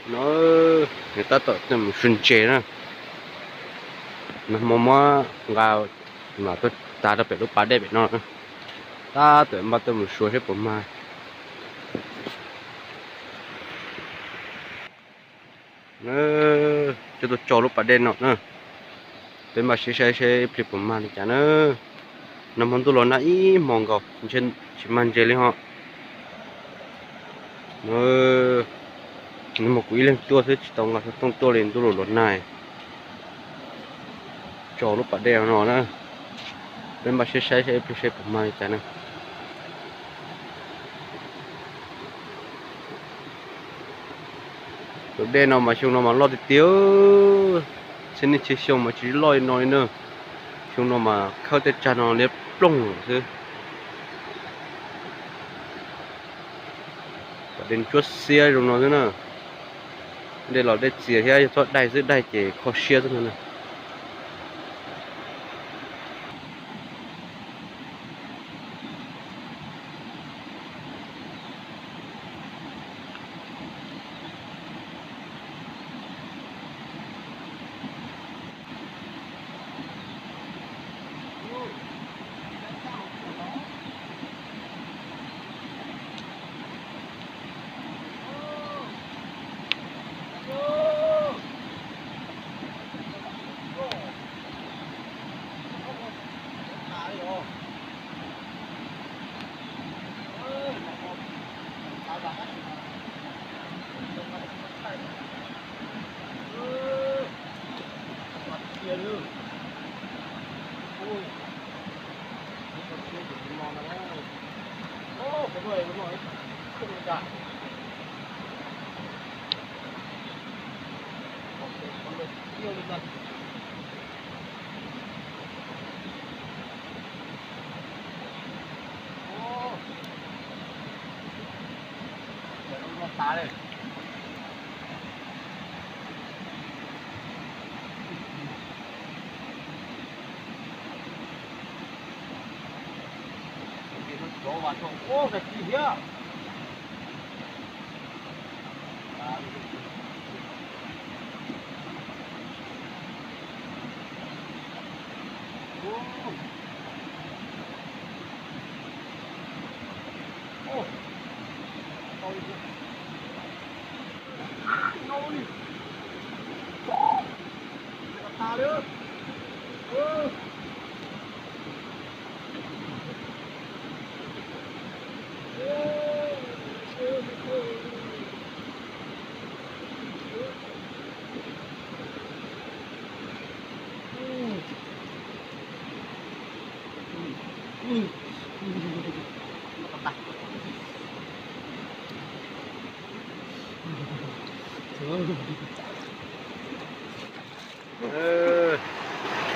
No, nws tab tom tuaj mus su ntses na. Nag hmo muab nqa mas tuaj tag rau pem lub pas dej pem no. Tab tom npaj tuaj mus suav seb puas mag. Coj tuaj tso lub pas dej no na. Peb npaj siab saib seb ib pliag puas mag li cas na. Nag hmo ntuj los nag ib hmo nkaus, tsis mag ntses li ho. Nag hmo kuv ib leeg tuaj xwb, tsis tau nqa xov tooj tuaj li, ntuj los los nag. Tso lub pas dej no na. Peb npaj siab saib seb ib pliag seb puas mag li cas na. Tus dej no mas xyoo no mas loj tiag tiag. Txhiab niaj txhia xyoo mas tsis loj li no li na. Xyoo no mas khawb tej tsag no liab ploog xwb. Pas dej ntsuab xiab zoo no xwb na. Dej los dej txias thiab, yog txhob daig xwb, daig ces kho siab xwb no na.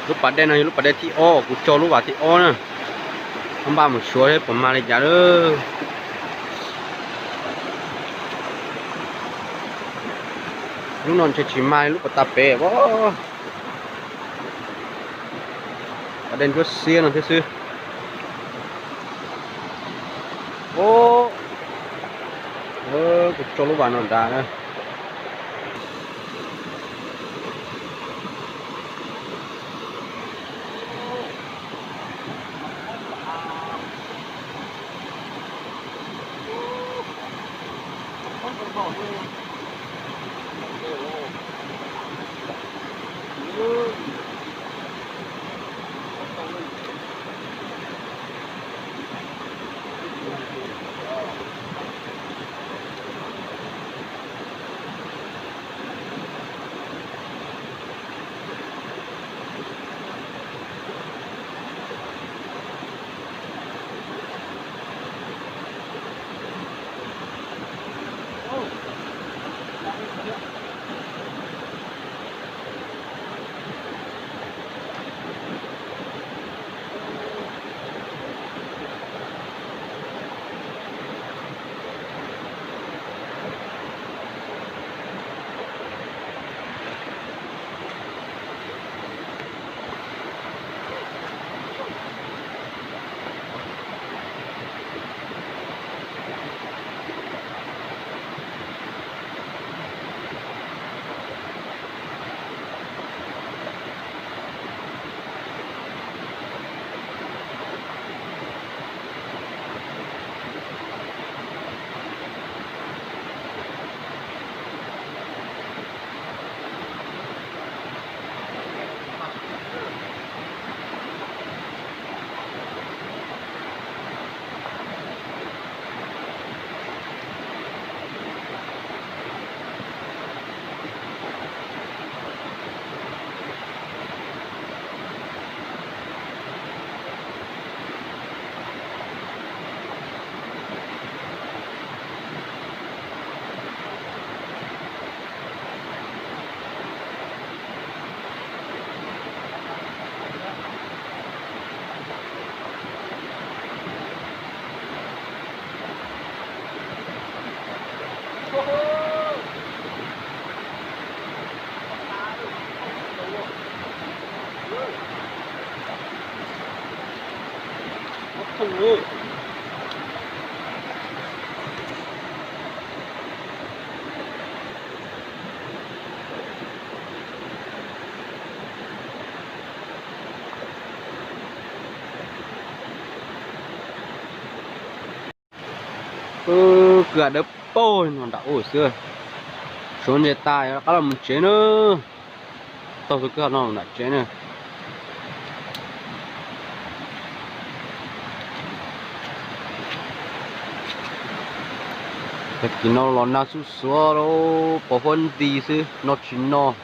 Lub pas dej no yog lub pas dej thib ob, kuv tso lub vas thib ob na. Npaj mus suav seb puas mag li cas lawm. Lub no ntshe tsis mag li lub pas tas pem. Pas dej ntsuab xiab no thiab xwb. Kuv tso lub vas no nrad na. Kwj ha dawb paug no nram ub xwb. Suav ntses tas rov qab los mus tsev na. Taug tus kwj ha no nram tsev na. Tag kis no los nag xuj xuav, pos huab nti xwb, noj tsis noj.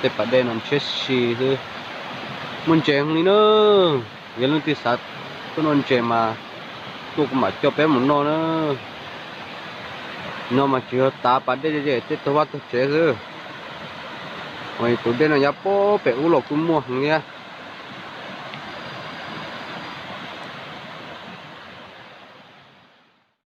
Tej pas dej no ntshiab si xwb. Muaj ntses heev li na. Yog leej twg xav tuaj noj ntses mas tuaj kuv mam coj peb mus noj na. No mas tsis yog tav pas dej ze, tej tug vaj tug tsev xwb. Tus dej no yav pem ub los kuj muaj heev thiab.